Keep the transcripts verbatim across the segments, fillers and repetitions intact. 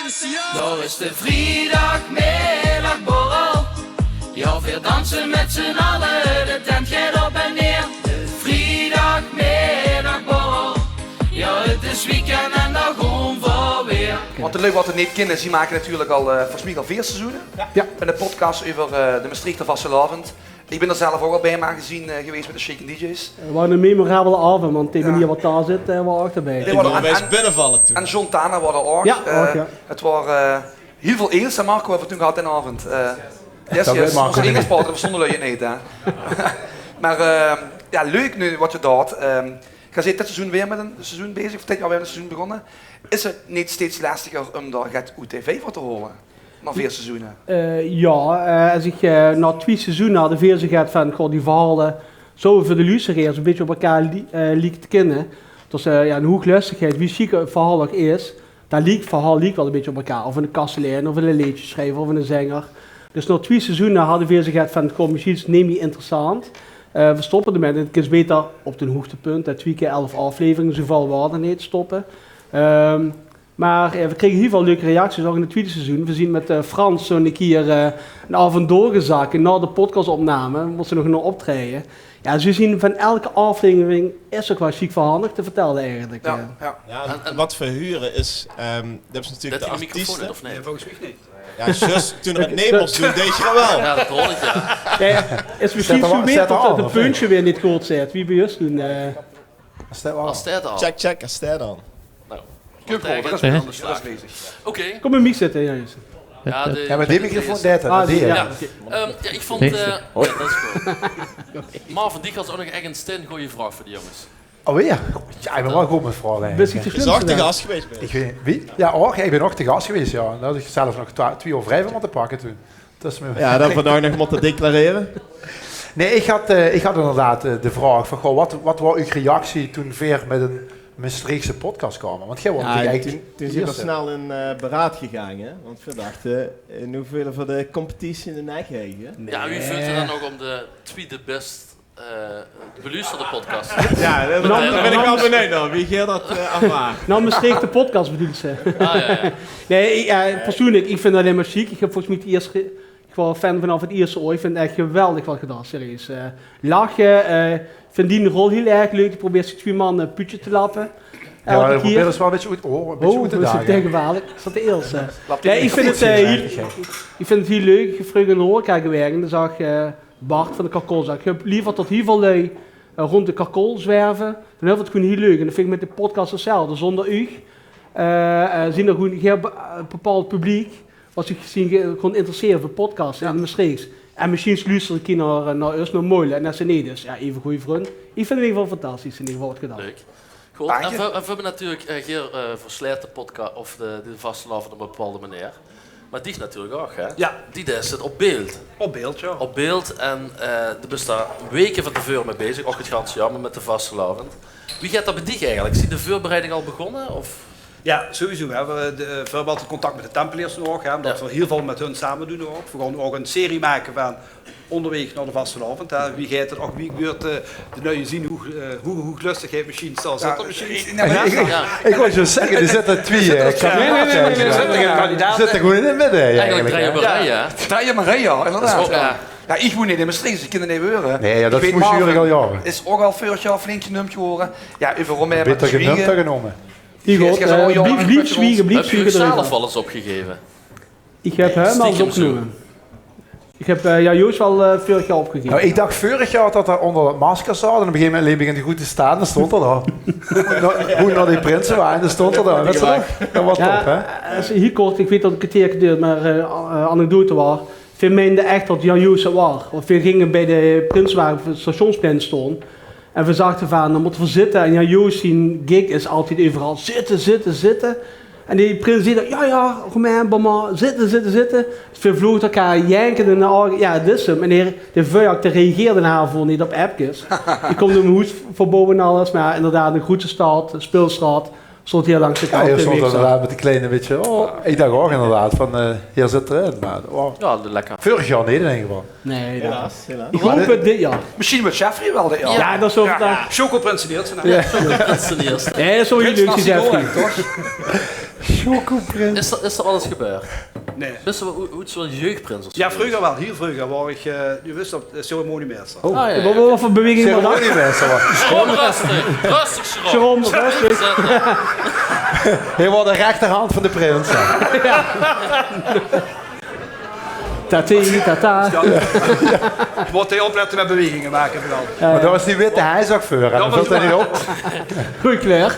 Dao is de vriedagmiddagborrel. Ja, veer danse mèt z'n alle, de tent geit op en neer. De vriedagmiddagborrel. Ja, 't is weekend en dao goon veer weer. Want de lui wat 't neet kinne, zie make natuurlik al, eh, volges miech al veer seizoene. Ja. Inne podcast euver, eh, de Mestreechter vastelaovend. Iech bin dao zelf ouch al bij, mèt gezeen, eh, gewees mèt de Shakin DJ's. 't Waor 'ne memorabele aovend, want dee meneer wat dao zit, eh, waor ouch d'rbij. Dee waor d'r en, en, en John Tana waor d'r ouch. Ja, eh, ouch, ja. 't Waor, eh, hiel väöl Engels, hè, Marco, höbbe v'r toen gehad d'n aovend. Eh, yes, yes, Marco, ós Engelspartner, veer stoonte lui neet, hè. Meh, eh, ja, leuk noe wat geer doot. Ehm, geer zeet dit seizoen weer mèt e seizoen bezig, of dit jaor weer e seizoen begós. Is 't neet steeds lestiger um dao get oet tv veur te hole? Nao veer seizoene. Eh, ja, eh, es iech, eh, nao twie seizoene hadde veer zoe get vaan, goh, die verhaole zouwe veur de luusteraars e bitteke op elkaar li-, eh, lieke te kinne. Dus, eh, ja, 'n hoeglöstegheid, wie sjiek 't verhaol ouch is, dat liek, verhaol liek wel e bitteke op elkaar. Of 'ne kastelein, of 'ne leedsjessjrijver, of 'ne zenger. Dus nao twie seizoene hadde veer zoe get vaan, goh, mesjiens is 't neet mie interessant. Eh, veer stoppe demèt en 't is beter op d'n hoegtepunt, hè, twie kier elf aofleveringe, zoeväöl waor 't neet, stoppe. Ehm, Meh, eh, veer krege hiel väöl leuke reacties, ouch in 't twiede seizoen. Veer zien mèt, eh, Frans zoe'n kier, eh, 'nen aovend doorgezak en nao de podcastopname mós te nog nao optrejje. Ja, zoe zien vaan elke aoflevering is ouch wel sjiek verhaol te vertèlle eigelek, eh. Ja, en, en wat veer hure is, ehm, dat is natuurlik de artieste. Of neet? Ja, zjus, toen 'r 't neet mós doen, deeg 'r 't wel. Ja, dat hoor iech, ja. Ja, is mesjiens zoe mie tot 't puntsje weer neet good zit, wie bij us toen, eh. Check, check, is dat dan? Noe, dat is bezig. Oké. Kom, 'n mic zitte, ja, juist. Ja, de, ja, meh dee microfoon, dat, ah, die, ja, ja, oké. Ehm, ja, iech voont, eh, ja, dat is good. Marvin, diech hads ouch nog ech 'n steengooj vraog veur de jonges. Oh, ja. Ja, iech bin wel good mèt vraoge eigelek. Bis diech te slim veur? Iech bin ouch te gas gewees. Iech weit neet, wie? Ja, ouch. Iech bin ouch te gas gewees, ja. En dao had iech zelf nog twa-, twie oor vrij vaan mote pakke toen. Dat is mie... Ja, dat veer noe nog mote declarere. Nein, iech had, eh, iech had inderdaad, eh, de vraog vaan, goh, wat, wat waor eur reactie toen veer mèt 'ne Mestreechse podcast kaome? Want geer waort eigelek toen, toen zien veer snel in, eh, beraod gegaange, hè? Want veer dachte, eh, noe völle veer de competitie in de nek, hè? Ja, wie veult 't daan nog um de twiede bès, eh, beluusterde podcast? Ja, dao bin iech wel benuid nao, wie geer dat, eh, ervaart. Nao Mestreech de podcast bedoels te? Ah, ja, ja. Nein, iech, ja, persoenlek, iech vin 't allein mer sjiek. Iech höb volges miech 't ierste Iech waor fan vaanaof 't ierste oor. Iech vin 't ech geweldig wat geer doot, serieus. Eh, lache, eh, iech vin dien rol hiel erg leuk. Diech perbeers die twie man, eh, puutsje te lappe. Ja, elke kier. Iech perbeer dus wel e bitteke oet, oh, e bitteke oet te dage. Is dat de ierste? Nein, iech vin 't, eh, hiel, iech vin 't hiel leuk. Iech höb vreuger in de horeca gewèrk en dao zag, eh, Bart vaan de Karkolzak: "Iech höb leever tot hiel väöl lui, eh, roond de karkol zwerve. Daan höb iech 't gewoen hiel leuk." En dat vin iech mèt de podcast 'tzelfde. Zoonder uuch, eh, eh, zien d'r gewoen gei be-, eh, bepaold publiek wat ziech zien ge-, goon interessere veur podcaste in 't Mestreechs. En mesjiens luustere kier nao, eh, nao us, nao Moile en Essenedus. Ja, eve gooj vrun. Iech vin 't in eder geval fantastisch, in eder geval wat geer doot. Leuk. Good, en veer, en veer höbbe natuurlek, eh, geer, eh, versleit de podca-, of de, de vastelaovend op 'n bepaalde meneer. Meh diech natuurlek ouch, hè? Ja. Diech deis 't op beeld. Op beeld, ja. Op beeld en, eh, de bis dao weke vaan te veure mèt bezig, ouch 't ganse jaor, meh mèt de vastelaovend. Wie geit dat bij diech eigelek? Zien de veurbereidinge al begós, of? Ja, sowieso. Veer höbbe de, eh, veer höbbe altied contact mèt de Tempeleers ouch, hè, umtot veer hiel väöl mèt hun same doen ouch. Veer goon ouch 'n serie make vaan oonderweeg nao de vastelaovend, hè. Wie geit 't ouch, wie weurt, eh, de nuie zien, hoe, eh, hoe, hoe lustigheid mesjiens zal zitte, mesjiens. Ja, iech, iech wouw zjus zègke, d'r zitte twie, eh, kandidaate. Nein, nein, nein, nein. D'r zitte gewoen in 't midde, eigelek, hè. Eigelek drei op 'n rij, ja. Drei op 'n rij, ja, inderdaad. Ja, iech woen neet in Mestreech, dus iech kin 't neet hure. Nein, ja, dat is ouch al jaore. Is ouch al veurig jaor flink genump gewore. Ja, euver Romain... Beter genump dan genome. Blief zwiege, blief zwiege. Höb geer uuch zelf wel ins opgegeve? Iech höb häöm al ins opgenome. Iech höb, eh, ja, Joost wel, eh, veurig jaor opgegeve. Noe, iech dach veurig jaor tot 'r oonder 't masker zaot en op e gegeve memint begint 'r good te stoon. Daan stoont 'r dao. Noe, wie nao die prinse waor, daan stoont 'r dao. Dat is toch, dat waor top, hè? Ja, is hiel kort, iech weit tot 't 'n kerteerke deurt, meh, eh, eh, anekdote waor. Veer meinde ech tot Jan Joost 't waor. Want veer ginge bij de prinsewage op 't Stationsplein stoon. En veer zachte vaan, daan mote veer zitte. En Jan Joost zien gig is altied euveral zitte, zitte, zitte. En dee prins zag: "Ja, ja, Romain, boma, zitte, zitte, zitte." Dus veer vloge elkaar jenkende in de ouge. Ja, dat is 'm. En dee, dee Vuilak, dee reageerde haovoor neet op appkes. Iech kom door mien hoes verbouwe en alles. Meh ja, inderdaad, 'n groete stad, 'n speulstad. Stoont hiel langs de kant. Ja, hei stoont 'r inderdaad mèt 'n klein bitteke. Oh, iech dach ouch inderdaad vaan, eh, hei zit 'r in. Meh, oh. Ja, lekker. Veurig jaor neet in eder geval. Nein, helaas, helaas. Iech hoop 't dit jaor. Mesjiens weurt Jeffrey wel dit jaor. Ja, dat is wel fantastisch. Choco Prins d'n Ierste, hè? Ja. Choco Prins d'n Ierste. Nein, dat is wel hiel leuk, Jeffrey. Prins Nasi Goreng, toch? Chocoprins. Is dat, is dat al ins gebäörd? Nae. Bis se wel, hoe, hoe is 't wel jeugdprins of zo? Jao, vreuger wel, hiel vreuger waor ich, eh, doe wis dat, eh, ceremoniemeister. Oh. Ah, jao, jao, oké. Wat veur beweging waor dat? Ceremoniemeister waor. Jerome, rustig. Rustig, Jerome. Jerome, rustig. Zèt dich. Hae waor de rechterhand van de prins. Tati, tata. Jao. Ich mót hie oplètte mit beweginge make veural. Jao, jao. Mer dao is die witte hesj ouch veur, hè? Dao vèlt 't neet op. Gooj kleur.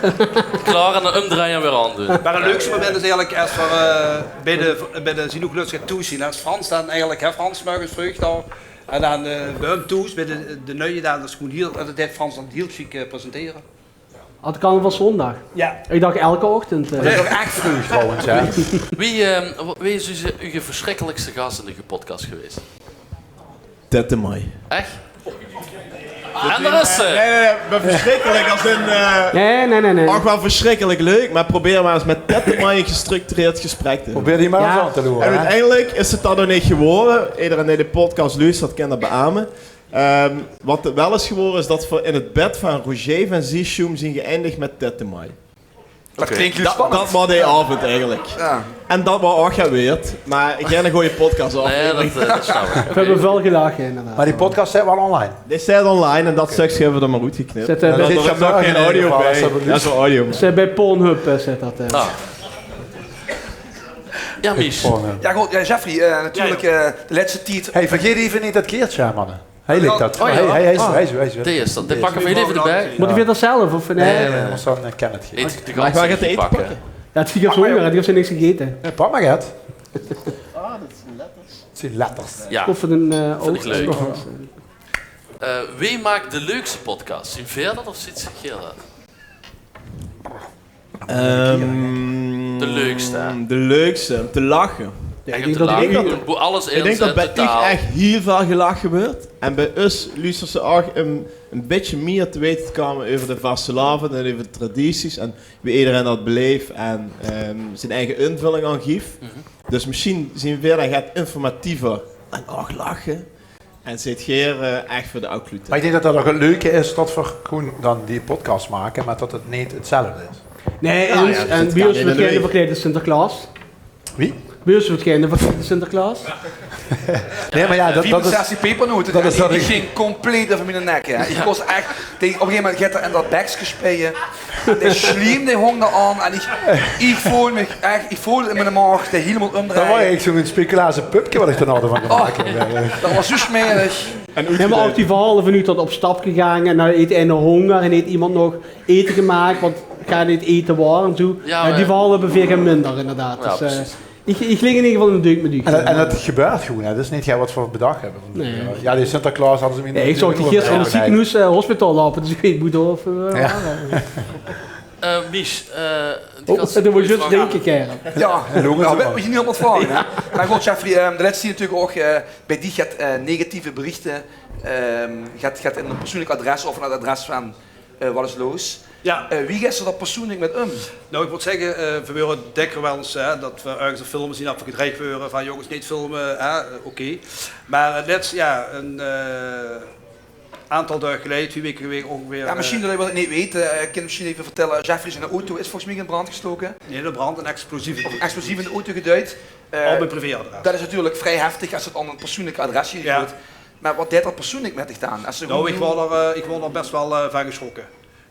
Klaor en dan umdrejje en weer aandoon. Mer 't leukste moment is eigelik es v'r, eh, bie de, bie de Zinoeglutske thoes zien. Es Frans dan eigelik, hè, Frans, 's mörges vreug al. En dan, eh, bie häöm thoes, bie de, de nuie dan, dat is gewoen hiel, dat haet Frans dan hiel sjiek, eh, presentere. Had carnavalszóndig. Jao. Ich dach elke ochtend, eh. Dat is ouch ech vreug trouwens, hè? Wae, eh, wae is eur, eur versjrikkelekste gas in de podcast gewaes? Tette Mai. Ech? En dao is ze. Nae, nae, nae, mer versjrikkelek es in, eh, Nae, nae, nae, nae. Ouch wel versjrikkelek leuk, mer probeer mer ins mit Tette Mai e gestructureerd gesprek te höbbe. Probeer die mer ins aan te loere, hè? En oeteindelik is 't dat nog neet gewore. Ederein dae de podcast luustert, kin dat beame. Ehm, wat 't wel is gewore, is dat v'r in 't bed van Roger van Ziesjoem zien geëindig mit Tette Mai. Dat klink spannend. Dat waor de aovend eigelik. Jao. En dat waor ouch get weerd, mer geine gooje podcast aaf. Nae, dat, eh, dat snap ich. V'r höbbe väöl gelache, inderdaad. Mer die podcast steit wel online? Die steit online en dat stökske höbbe v'r d'r mer oetgeknip. Zèt, eh, dao is nog gein audio bie. Dat is audio. Zèt bie Pornhub, eh, zit dat, eh. Ah. Jao, Mies. Jao, good, jao, Jeffrey, eh, natuurlik, eh, de lètste tied. Hey, vergeet eve neet dat keertsje, manne. Hae ligk dat. Oh, jao. Hae, hae, hae is, hae is, hae is. Dae is dat. Dae pakke v'r eve d'rbie. Mót ich weer dat zelf, of nae? Nae, nae, nae, mós dan, eh, Kenneth gaeve. Mer ich gaon get te ete pakke. Jao, 't geit op hónger, ich höb niks gegete. Nae, pak mer get. 't Zien letters. Jao. Of 'n, eh, vin ich leuk. Eh, wae maak de leukste podcast? Zien veer dat of zien geer dat? Ehm, de leukste, hè? De leukste, um te lache. Jao, ich dink dat bie uch ech hiel väöl gelache weurt. En bie us luustert ze ouch um e bietje mie te weite te kómme euver de vastelaovend en euver de tradities en wie ederein dat beleef en, ehm, zien eige invulling aan gief. Dus mesjiens zien veer dan get informatiever en ouch lache. En zit geer, eh, ech veur de aw kloete. Mer ich dink dat dat ouch 't leuke is, dat v'r gewoen dan die podcast make, mer dat 't neet 'tzelfde is. Nae, jao, ins, jao, en bie us weurt geine verkleid es Sinterklaos. Wie? Bie us weurt geine verkleid es Sinterklaos. Nae, mer jao, dat, dat is, vierenzesentig pepernote, dat is, dat ich ging compleet euver miene nek, hè. Ich kós ech, op e gegeve moment geit 'r in dat bekske speie. En de sliem, dae hóng dao aan. En ich, ich veulde mich ech, ich veulde 't in miene maag, dae hielemaol umdrejje. Dat waor eigelik zoe'n speculaas pupke wat ich dao altied van gemaak höb. Oh. Dat waor zoe smerig. Jao, mer ouch die verhaole van uch tot op stap gegange en dan haet eine hónger en haet emes nog ete gemaak, want gaar neet ete waor en zoe. Jao, die verhaole höbbe veer gein minder, inderdaad. Jao, dus, eh, precies. Ich, ich lik in eder geval in de deuk mit uch. En dat, en dat gebäört gewoen, hè. Dat is neet get wat v'r bedach höbbe. Nae. Jao, die Sinterklaos hadde ze... Nae, ich zoog die gister in 't zekenhoes, eh, hospitaal loupe, dus ich weit neet of, eh, jao. Eh, Mies, eh, doe mós zjus dinke, kaerel. Jao, jao, weit me neet op wat vraoge, hè. Mer good, Jeffrey, eh, de lètste tied natuurlik ouch, eh, bie die get, eh, negatieve berichte, ehm, get, get in e persoenlik adres of in 't adres van, eh, Wat is Loos. Jao. Eh, wie geis se dao persoenlik mit um? Noe, ich mót zègke, eh, veer heure dèkker wel ins, hè, dat veer örges 'n film zeen, dat veer gedreig weure van: "Jónges, neet filme, hè, eh, oké." Mer 't lèts, jao, 'n, eh, aantal daag geleie, twie weke geleie óngeveer, jao, mesjiens, eh, dat iech wat neet weit, eh, kin mesjiens eve vertèlle, Jeffrey ziene auto is volges miech in brand gestoke. Neet in brand, 'n explosief in de auto. Explosief in de auto geduid. Eh, op m'n privéadres. Dat is natuurlik vrij heftig es 't aon 'n persoenlik adres gebeurt. Jao. Mer wat deit dat persoenlik mèt diech daan? Noe, iech waor dao, eh, iech waor dao bès wel, eh, vaan gesjrokke.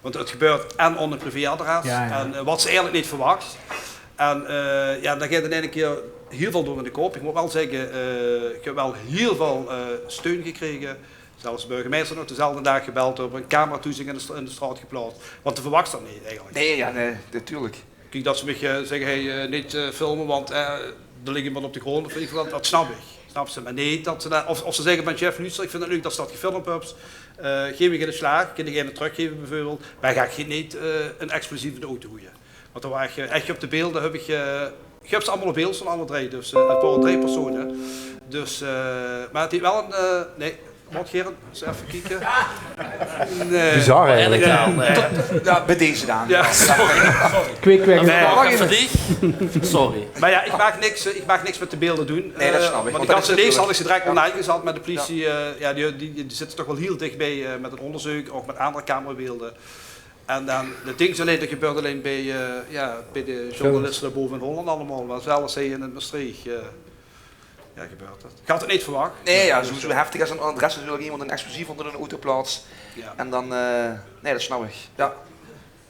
Want 't gebeurt en aon e privéadres, jao, jao, en, eh, wat ste eigelek neet verwachs. En, eh, jao, daan geit in eine kier hiel väöl door in de kop. Iech moot wel zègke, eh, iech höb wel hiel väöl, eh, steun gekrege. Zelfs de burgemeister nog dezelfde daag gebeld, höbbe 'n cameratoezing in de stra-, in de straot geplaots. Want de verwachs dat neet eigelek. Nein, jao, nein, natuurlek. Kiek, dat ze miech, eh, zègke: "Hey, eh, neet, eh, filme, want, eh, d'r ligk emes op de grond," of weit iech wat, dat snap iech. Snaps te? Meh neet dat ze dat, of, of ze zègke vaan: "Jeff, luuster, iech vin 't leuk tot ste dat gefilmp höbs. Eh, geef miech 'ne slaag, kin iech 'ne trökgeve beveurbeeld, meh gaon iech neet, eh, 'n explosief in de auto goeie." Want dao waor iech, eh, iech höb de beelde, höb iech, eh, iech höb ze allemaol op beeld stoon, alle drei. Dus, eh, 't waore drei persone. Dus, eh, meh 't heet wel 'n, eh, nein, wat, Gerard? Ins eve kieke. Nein. Bizar, eigelek. Nein. Jao, bij deze daan. Jao, sorry. Kwik, kwik. Nein, dat is veur diech. Sorry. Meh jao, iech maag niks, eh, iech maag niks mèt de beelde doen. Nein, dat snap iech. Eh, want iech had ze neet, had iech ze direk online gezat, meh de pliesie, eh, jao, die, die, die zitte toch wel hiel dichbij, eh, mèt 't oonderzeuk, ouch mèt aander camerabeelde. En dan, det dink ich allein, det gebeurt allein bie, eh, jao, bie de journaliste dao bove in Holland allemaol. Mer zelfs hie in Mestreech, eh, jao, gebeurt det. Ich had 't neet verwach. Nae, jao, zoe, zoe heftig es ein adres natuurlik, emes ein explosief ónger ein auto plaats. Jao. En dan, eh, nae, det snap ich. Jao.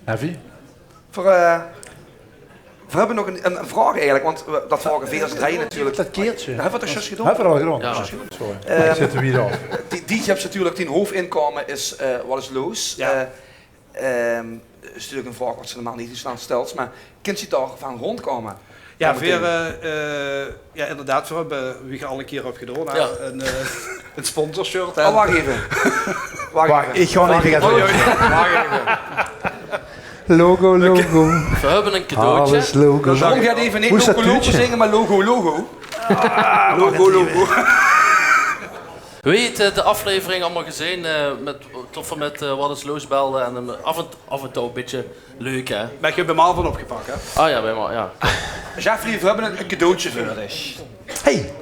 Heavy? Veer, eh, veer höbbe nog ein, ein, ein vraog eigelik, want veer, det vraoge veer es drei natuurlik. Det keertje. Höbbe veer det zjus gedaon? Höbbe veer al gedaon? Jao. Zjus gedaon, sorry. Eh, ich zit d'r weer aaf. Dich, dich höbs natuurlik dien hoofdinkomen is, eh, Wat is Loos? Jao. Eh, Ehm, is natuurlik ein vraog waat se normaal neet ins aan stèls, mer kins se dao van róndkómme? Jao, veer, eh, eh, jao, inderdaad, veer höbbe, wie geer al ein kier höb gedaon, hè, ein, eh, ein sponsorshirt, hè. Oh, wach effe. Wach effe. Ich gaon effe get logo. Logo, logo. Veer höbbe ein cadeautje. Alles logo. Ron geit effe neet logo, logo zinge, mer logo, logo. Logo, logo. Wie het, eh, de aflevering allemaol gezeen, eh, mit, toen v'r mit, eh, Wat is Loos belde en 'm af en, af en toe e bietje leuk, hè? Mer ich höb 'm al van opgepak, hè? Ah jao, bie mich, jao. Jeffrey, veer höbbe ein, ein cadeautje veur dich. Hey!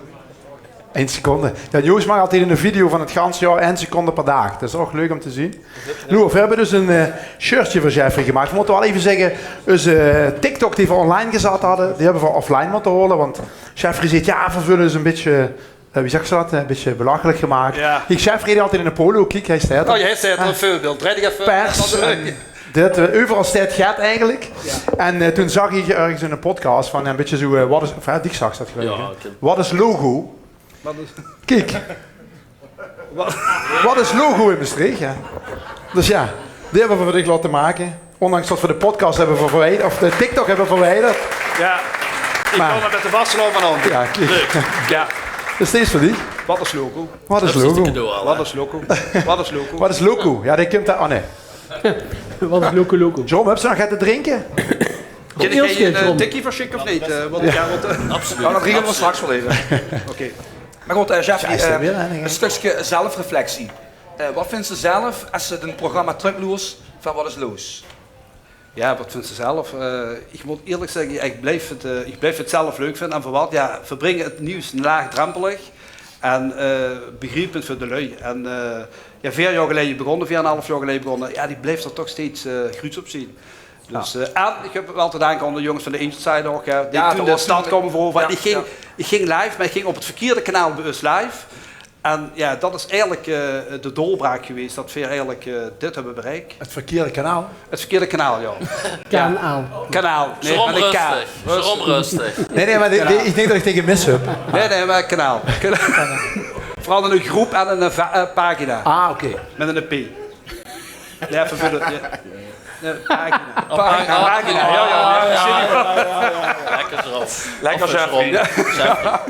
Ein seconde. Jao, Joost maak altied ein video van 't ganse jaor, ein seconde per daag. Det is ouch leuk óm te zeen. Noe, veer höbbe dus ein, eh, shirtje veur Jeffrey gemaak. Veer mótte waal effe zègke, eus, eh, TikTok die veer online gezat hadde, die höbbe veer offline mótte haole, want Jeffrey zeet, jao, veer veule us e bietje Eh, wie zag ze det? Eh, e bietje belachelijk gemaak. Jao. Kiek, Jeffrey haet altied ein polo. Kiek, hae steit d'r. Oh, hae steit d'r, ein veurbeeld. Draai dich effe. Pers. En dit, eh, euveral steit get eigelik. Jao. En, eh, toen zag ich örges in ein podcast van, eh, e bietje zoe, eh, wat is, of, hè, dich zags det, geluif ich, hè? Jao, oké. Wat is logo? Wat is... Kiek. Wat? Wat is logo in Mestreech, hè? Dus jao, die höbbe veer veur dich laote make. Óndanks det veer de podcast höbbe verwijderd, of de TikTok höbbe verwijderd. Jao. Ich kan 't mit de vastelaovend aan. Jao, kiek. Leuk. Jao. Det is steeds veur dich. Wat is logo? Wat is logo? Wat is logo? Wat is logo? Wat is logo? Jao, die kump dao, oh nae. Wat is loco loco? Jérôme, höbs se nog get te drinke? Kin ich ein, eh, tikkie versjikke of neet? Eh, want ich, jao, want, eh, absoluut. Oh, det regele veer straks waal effe. Oké. Mer good, eh, Jeffrey, eh, ein stökske zelfreflectie. Eh, wat vinjs se zelf es se 't programma trökloers van Wat is Loos? Jao, wat vinjs se zelf? Eh, ich mót ierlik zègke, ich blief 't, eh, ich blief 't zelf leuk vinje. En veural, jao, veer bringe 't nuujs laagdrempelig en, eh, begriepend veur de luuj. En, eh, jao, veer jaor geleje begós, veer en 'n haaf jaor geleje begós. Jao, die blief d'r toch steeds, eh, gruuts op zeen. Dus, eh, en ich höb 't waal te danke aan de jónges van de Angelside ouch, hè, die toen de stad kómme verovere. En ich ging, ich ging live, mer ich ging op 't verkierde kanaal bewus live. En jao, det is eigelik, eh, de doorbraak gewaes, det veer eigelik, eh, dit höbbe bereik. 't Verkierde kanaal? 't Verkierde kanaal, jao. Kanaal. Kanaal. Nae, Jérôme, mit ein K. Rustig. Jérôme, rustig. Nae, nae, mer die, die, ich dink det ich dich gemis höb. Nae, nae, mer kanaal. Veural ein groep en ein, eh, va-, eh, pagina. Ah, oké. Mit ein P. Jao, effe veur de, jao. Jao, pagina. Pagina, pagina. Jao, jao, jao. Lekker, Jérôme. Lekker, Jeffrey. Jeffrey.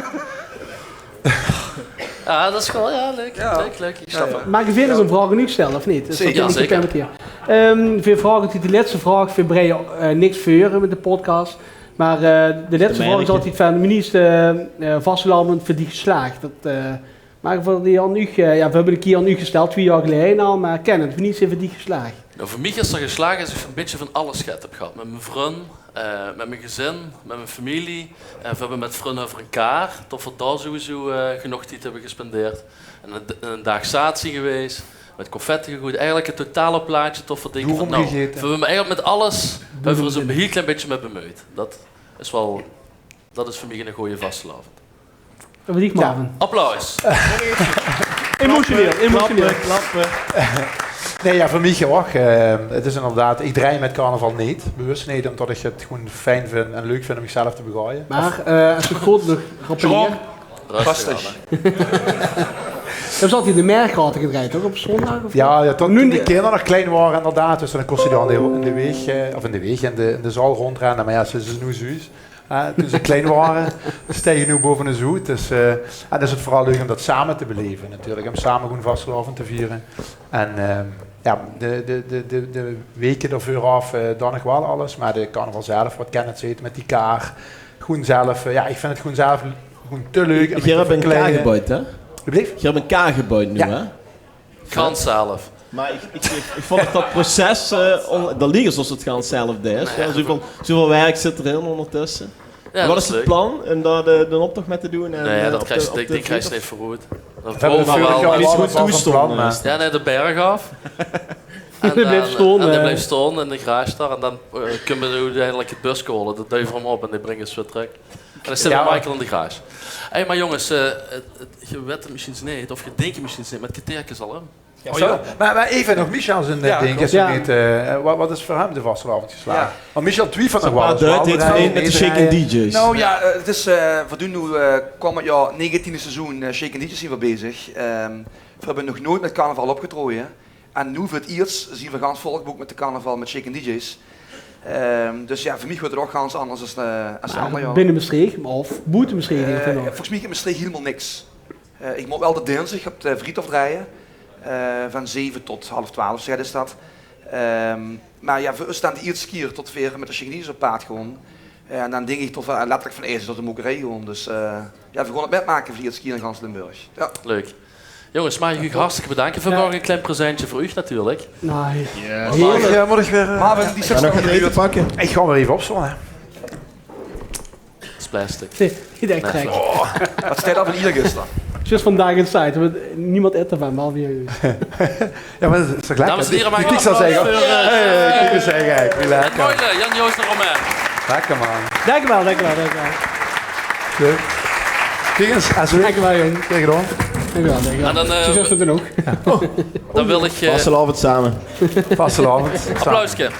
Jao, det is gewoen, jao, leuk, leuk, leuk. Ich snap 't. Maag ich ins ein vraog aan uch stèlle, of neet? Zeker. Jao, zeker. Ehm, veer vraoge altied de lètste vraog, veer bereie, eh, niks veur mit de podcast. Mer, eh, de lètste vraog is altied van, wienie is, eh, eh, vastelaovend veur dich geslaag? Det, eh, Mer veur die aan uch, eh, jao, veer höbbe 'm ein kier aan uch gestèld, twie jaor geleje al, mer Kenneth, wienie is 'r veur dich geslaag? Noe, veur mich is 'r geslaag es ich e bietje van alles get höb gehad. Mit mien vrun, eh, mit mien gezin, mit mien femilie. En veer höbbe mit vrun euver ein kaar, tot veer dao sowieso, eh, genóg tied höbbe gespendeerd. En ein, ein daag zaat zeen gewaes, mit confetti gegoeid. Eigelik 't totale plaetje, tot veer dinke van, noe, veer höbbe 'm eigelik mit alles, höbbe veer us e hiel klein bietje mit bemeujd. Det is waal, det is veur mich ein gooje vastelaovend. Jao, applaus. Emotioneel, emotioneel. Klappe, klappe. Nae, jao, veur mich ouch. Eh, 't is inderdaad, ich drejje mit carnaval neet, bewus neet, ómdet ich 't gewoen fijn vinj en leuk vinj óm mich zelf te begaoje. Mer, eh, es ich 't good nog rappeler. Rustig. Höbs se altied in de Mergraote gedrejd, toch? Op zóndig, of neet? Jao, jao, toen, toen de kinder nog klein waore, inderdaad. Dus dan kós ich dao in de, in de weeg, eh, of in de weeg, in de, in de zaal róndrenne. Mer jao, ze, ze zeen noe zuus. Hè, toen ze klein waore, staon ze noe bove us oet. Dus, eh, en is 't veural leuk óm det same te beleve natuurlik. Óm same gewoen vastelaovend te viere. En, ehm, jao, de, de, de, de, de weke dao veuraaf, eh, dan nog waal alles. Mer de carnaval zelf, wat Kenneth zeet, mit die kaar. Gewoen zelf, eh, jao, ich vinj 't gewoen zelf gewoen te leuk óm mich te verkleie. Geer höb ein kaar gebouwd, hè? Wat bleef? Geer höb ein kaar gebouwd noe, hè? Gans zelf. Mer ich, ich, ich, ich vónj det proces, eh, on-, det liek es of se 't gans zelf deis. Nae, jao, zoeväöl, zoeväöl werk zit d'rin óngertösse. Jao, wat is 't plan óm dao de, d'n optoch mit te doon? En, nae, jao, eh, det krieg ich neet veuroet. Det veuroet v'r waal. Jao, nae, de berg aaf. En dae blijf staon, en dae blijf staon in de garage dao. En dan eh, kómme v'r oeteindelik 't buske haole. Dan duie v'r 'm op en dae bringe v'r weer trök. En dan zit Michael in de garage. Hé, maar jonges, eh, 't, 't, geer wèt 't mesjiens neet, of geer dink 't mesjiens neet, maar 't kerteerke is al um. Oh, ja. Maar, maar eve nog Michel zien eh, dink, is neet, eh, wat, wat is veur häöm de vastelaovend geslaag? Want Michel, twie van de Waal is waal met de Shakin D J's. Nou ja, eh, 't is, eh, v'r doen noe eh, kómmend jaor negentiende seizoen eh, Shakin D J's zien v'r bezig. Ehm, v'r höbbe nog noeit met carnaval opgetraoje. En noe veur 't'ierst zien v'r gans volgebook met de carnaval met Shakin D J's. Ehm, dus ja, veur miech weurt 't ouch gans anders es, eh, es de anger jaore. Binne Mestreech of boete Mestreech? Eh, volges miech in Mestreech hielemaol niks. Eh, iech moot wel de dinsdag op de Vriethof drejje. Eh, vaan zeve tot half twelf, zeg is dat. Ehm, maar ja, veur us is 't de ierste kier tot veer met de Shakin D J's op paad goon. Eh, en dan dink iech tot veer letterlik vaan ijzer tot de mokerie goon. Dus eh, ja, v'r goon 't metmake veur de ierste kier in gans Limburg. Ja. Leuk. Jonges, maag iech uuch hartstikke bedanke. V'r höbbe nog e klein presentje veur uuch natuurlik. Nee. Yes. Heerlijk. Ja, moot iech weer eh, Marvin, die zit nog in de buurt. Iech gaon weer eve opstaon, hè. 't Is plastic. Nee, neet ech trek. Wat steit dao vaan iergister? Zjus vaandaag in site, want niemes eet devaan, behalve hei. Ja, maar dat is toch lekker? Dames en heren, maak een applaus veur eh, Jan Joost en Romain. Lekker, man. Dank uch wel, dank uch wel, dank uch wel. Leuk. Kiek ins, Astrid. Dank uch wel, jóng. Graag gedaon. Dank uch wel, dank uch wel. En dan eh, Succes met de nog. Dan wil iech eh, Vastelaovend same. Vastelaovend same. Applausje.